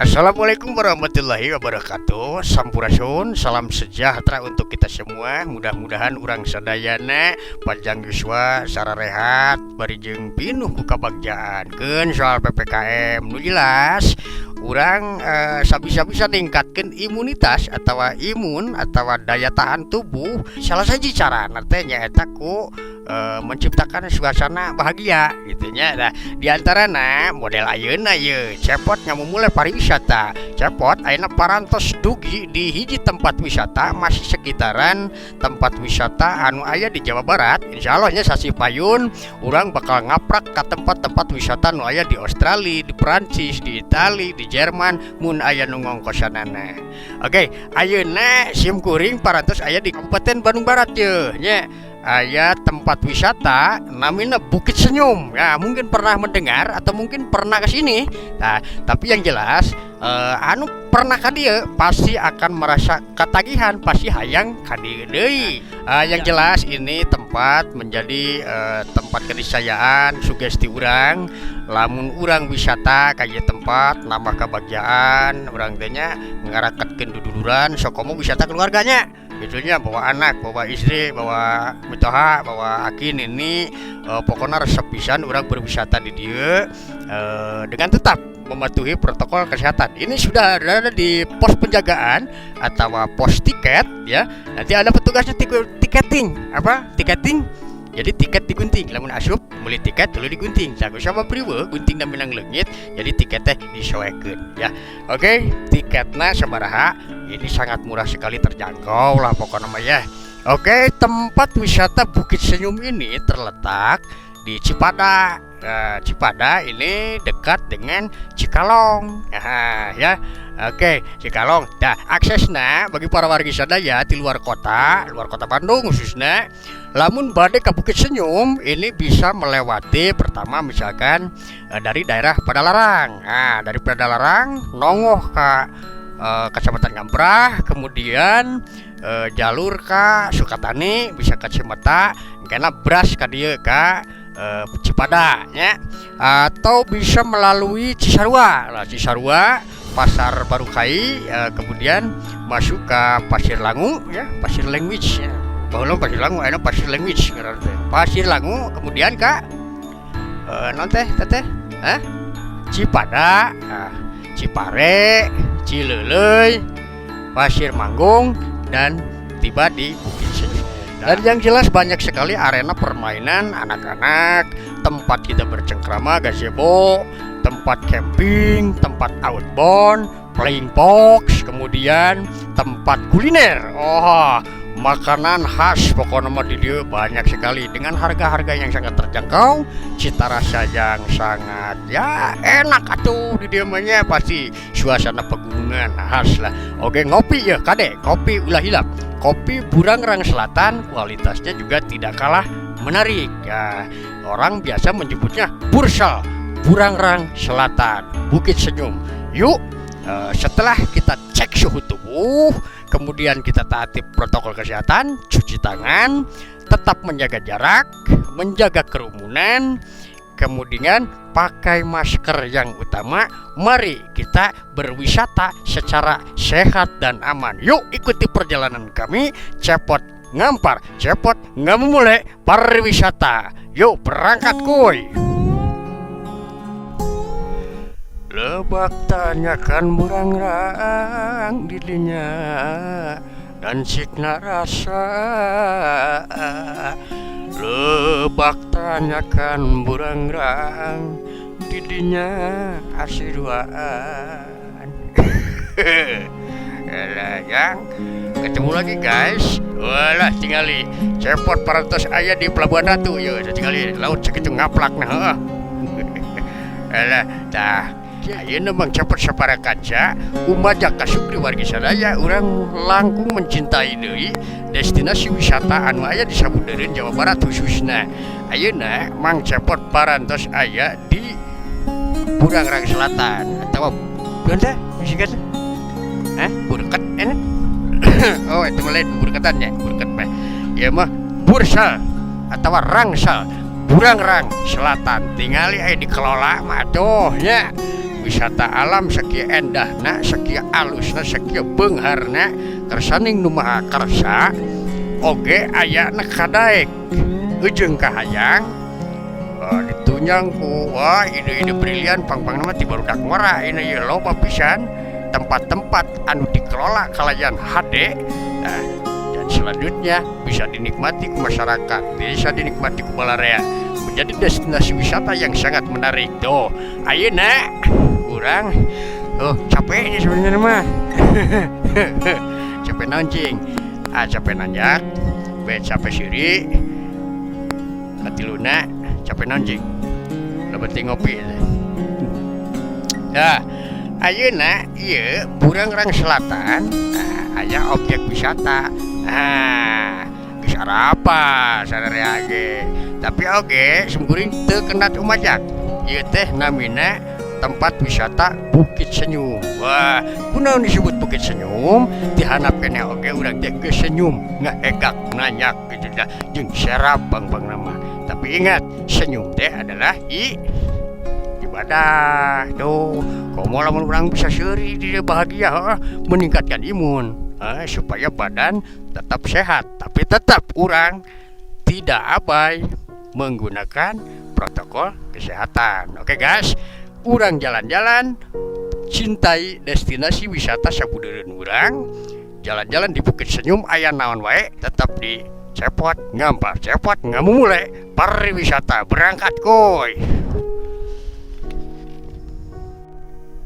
Assalamualaikum warahmatullahi wabarakatuh. Sampurasun, salam sejahtera untuk kita semua. Mudah-mudahan urang sadayana panjang yuswa, sararehat, bari jeung pinuh ku kabagjaan. Keun soal PPKM nu jelas urang sabisa-bisa ningkatkeun imunitas atau imun atau daya tahan tubuh. Salah satu cara teh nyaeta ku menciptakan suasana bahagia gitu nya. Nah, di antarana model ayeuna ye Cepot ngamumule pariwisata. Cepot ayeuna parantos dugi di hiji tempat wisata, masih sekitaran tempat wisata anu aya di Jawa Barat. Insya Allah nya sasih payun urang bakal ngaprak ke tempat-tempat wisata nu aya di Australia, di Perancis, di Itali, di Jerman, mun aya nu ngongkosanana. Oke, ayeuna sim kuring parantos aya di Kabupaten Bandung Barat ye nya, aya tempat wisata namanya Bukit Senyum. Ya, mungkin pernah mendengar atau mungkin pernah ke sini. Nah, tapi yang jelas anu pernah ka dieu pasti akan merasa ketagihan, pasti hayang ka dieu deui. Yang jelas ini tempat menjadi tempat keniscayaan, sugesti urang lamun urang wisata ka ieu tempat nambah kebahagiaan urang teh nya, ngaraketkeun duduluran, sokomo wisata keluarganya gitu nya, bawa anak, bawa istri, bawa mitoha, bawa aki nini, pokoknya resep pisan urang berwisata di dieu dengan tetap mematuhi protokol kesehatan. Ini sudah ada di pos penjagaan atau pos tiket ya. Nanti ada petugasnya tiketing, apa? Tiketing. Jadi tiket digunting, lamun asup beli tiket dulu digunting. Jago sama priwe gunting dan menang leungit, jadi tiketnya disoekeun ya. Oke, tiketnya sabaraha? Ini sangat murah sekali, terjangkau lah pokoknya mah ya. Oke, tempat wisata Bukit Senyum ini terletak di Cipada. Nah, Cipada ini dekat dengan Cikalong. Nah, ya. Oke, Cikalong. Nah, aksesnya bagi para warga sadaya di luar kota Bandung khususnya, lamun bade ke Bukit Senyum ini bisa melewati pertama misalkan dari daerah Padalarang. Nah, dari Padalarang nongoh ke Kecamatan Ngamprah, kemudian jalur ke Sukatani, bisa ke Cimeta, karena bras ka dieu ka Cipada nya, atau bisa melalui Cisarua lah, Cisarua Pasar Barukai, kemudian masuk ke Pasir Langu ya, Pasir Language ya. Baheula Pasir Langu, ayeuna Pasir Language ngaranna teh. Pasir Langu kemudian ke naon teh teteh? Hah? Cipada, nah, Cipare, Cileuleuy, Pasir Manggung, dan tiba di Bukit Senyum. Dan yang jelas banyak sekali arena permainan anak-anak, tempat kita bercengkrama, gazebo, tempat camping, tempat outbound, playing box, kemudian tempat kuliner. Oh, makanan khas pokoknya mah di dieu banyak sekali dengan harga-harga yang sangat terjangkau, cita rasa yang sangat ya enak atuh di dieu mah nya, pasti suasana pegunungan khas lah. Oke, ngopi ya kade, kopi ulah hilap. Kopi Burangrang Selatan kualitasnya juga tidak kalah menarik ya. Orang biasa menyebutnya Bursel Burangrang Selatan, Bukit Senyum. Yuk, setelah kita cek suhu tubuh, kemudian kita taati protokol kesehatan, cuci tangan, tetap menjaga jarak, menjaga kerumunan, kemudian pakai masker yang utama. Mari kita berwisata secara sehat dan aman. Yuk, ikuti perjalanan kami, Cepot Ngampar, Cepot Ngamumule pariwisata. Yuk, berangkat kuy. Lebak tanyakan burangrang didinya dan sikna rasa. Lebak tanyakan burangrang didinya asih duaan. Alah, yang ketemu lagi, guys. Walah, tingali Cepot parantos aya di Pelabuhan Ratu. Yo, tingali laut sakitu ngaplak. Nah, heuh. Alah, tah ayeuna Bang Cepot sapara kanca umajak kasukri wargi sadaya urang langkung mencintai deui destinasi wisata anu aya di sabudeureun Jawa Barat khususna. Ayeuna Mang Cepot parantos aya di Burangrang Selatan atau bukan teh disingkat? Hah? Burket ini? Oh, itu mah lain burketan ya, burket mah. Ya mah Bursel atau Rangsel Burangrang Selatan. Tingali aya dikelola mah atuh nya. Wisata alam sakieu endahna, sakieu alusna, sakieu beungharna, kersaning Nu Maha Karsa oge ayana kadaek ujung kahayang ditunjang ku wah ide-ide brilian pang-pang mah ti barudak ngora. Ini ya loba pisan tempat-tempat anu dikelola kalayan HD. Nah, dan selanjutnya bisa dinikmati ku masyarakat, bisa dinikmati ku balarea, menjadi destinasi wisata yang sangat menarik. Tuh, ayeuna urang, oh, capek sebenarnya mah. Capek naon cing? A, capek nanjak. B, capek seuri. Katiluna capek naon cing? Penting ngopi ya. Ayeuna ieu Burangrang Selatan. Nah, aya objek wisata. Nah, geus apa sararea ge, tapi oge simkuring teu kenat umajak. Ieu teh namina tempat wisata Bukit Senyum. Wah, kunaon disebut Bukit Senyum? Di handap keneh oge urang teh geus senyum, ngahegak nanjak gitu dah, jeung serap pang-pang nama. Tapi ingat, senyum teh adalah ibadah. Tuh, komo lamun urang bisa seuri dia bahagia, heuh, meningkatkan imun, supaya badan tetap sehat, tapi tetap urang tidak abai menggunakan protokol kesehatan. Oke guys, urang jalan-jalan, cintai destinasi wisata sabudeureun urang, jalan-jalan di Bukit Senyum aya naon wae, tetap di Cepot Ngampar, Cepot Ngamumule pariwisata. Berangkat kuy.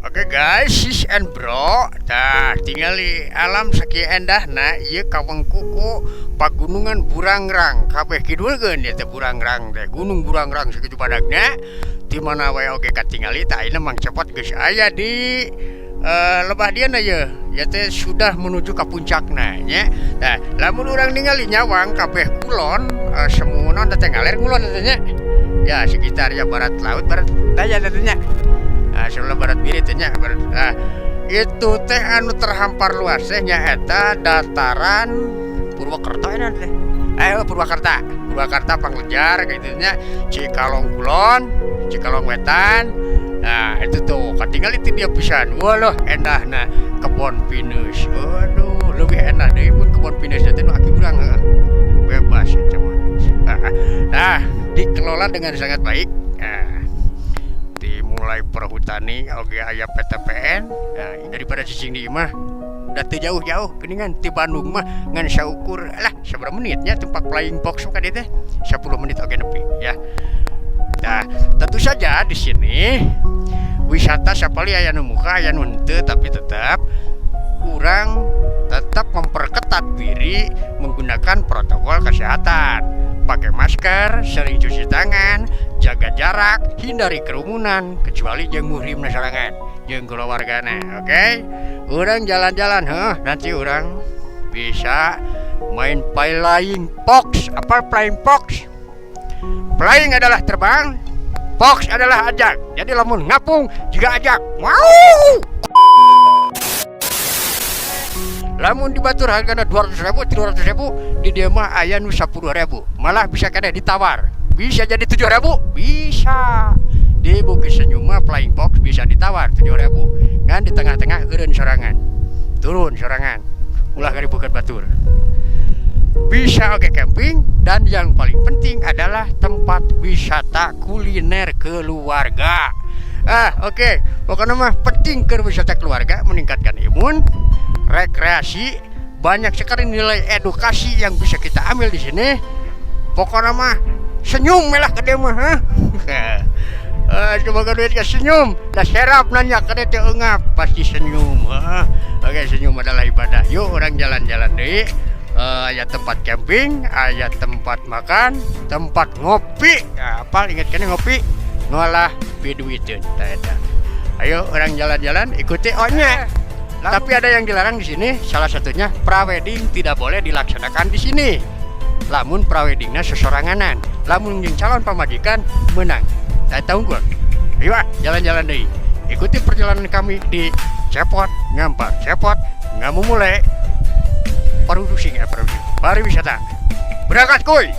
Oke guys, sis and bro, tah tingali alam sakieu endahna ieu kawengku ku pagunungan Burangrang. Kabeh kidulkeun ieu teh Burangrang teh, Gunung Burangrang sakitu badagna. Di mana wae oge katingali. Tah, ayeuna Mang Cepot geus aya di lebah dieuna ye, ya teh sudah menuju ka puncakna nya. Nah, lamun urang ningali nyawang kabeh kulon, semunon teh ngaler ngulon teh nya. Ya sekitar ya barat laut, barat daya teh nya. Nah, sebelah barat birit teh nya, barat. Nah, itu teh anu terhampar luas teh nyaeta dataran Purwakerta ini teh. Purwakarta. Purwakarta Panglejar gitu nya, Cikalong Kulon, Cikalong Wetan. Nah, itu tuh katingal itu dia pisan. Walah, endahna kebon pinus. Aduh, lebih enak deui pun kebon pinus teh nu aki urang heuh. Bebas eta mah. Nah, dikelola dengan sangat baik. Nah, dimulai Perhutani oge aya PTPN. Nah, daripada cicing di imah da teu jauh-jauh geuningan ti Bandung mah ngan saukur lah sabaraha menitnya tempat flying fox ka dieu teh, 10 menit oge nepi ya. Nah, tentu saja di sini wisata sapali aya nu muka, aya nu henteu, tapi tetap urang tetap memperketat diri menggunakan protokol kesehatan. Pakai masker, sering cuci tangan, jaga jarak, hindari kerumunan kecuali jeung muhrimna sorangan, jeung kulawargana. Oke? Urang jalan-jalan, heuh, nanti urang bisa main flying fox. Apa flying fox? Flying adalah terbang, fox adalah ajak. Jadi lamun ngapung juga ajak. Wow! Lamun di batur hargana 200 ribu, 300 ribu, di dieu mah aya nu 10 ribu. Malah bisa keneh ditawar. Bisa jadi 7 ribu, bisa. Di Bukit Senyum mah flying fox bisa ditawar 7 ribu. Ngan di tengah-tengah eureun sorangan. Turun sorangan. Ulah ngaribukeun batur. Bisa oke camping, dan yang paling penting adalah tempat wisata kuliner keluarga. Ah, oke. Okay. Pokoknya mah penting ke wisata keluarga, meningkatkan imun, rekreasi, banyak sekali nilai edukasi yang bisa kita ambil di sini. Pokoknya mah senyum lah ke dia mah. Coba duit ke senyum, dah serap nanya ke dia engap pasti senyum. Oke, senyum adalah ibadah. Yuk urang jalan-jalan deh. Aya tempat camping, aya tempat makan, tempat ngopi. Ya, apa ingat kan ngopi? Ngolah piduiteun. Ayo urang jalan-jalan, ikuti ohnya. Tapi ada yang dilarang di sini, salah satunya prawedding tidak boleh dilaksanakan di sini. Lamun praweddingnya sesoranganan, lamun jeung calon pamajikan menang. Saya tahu gua. Ayo jalan-jalan deh. Ikuti perjalanan kami di Cepot Ngampar, Cepot Ngamumule Parudusing ya, Parudusing. Pariwisata. Berangkat kuy.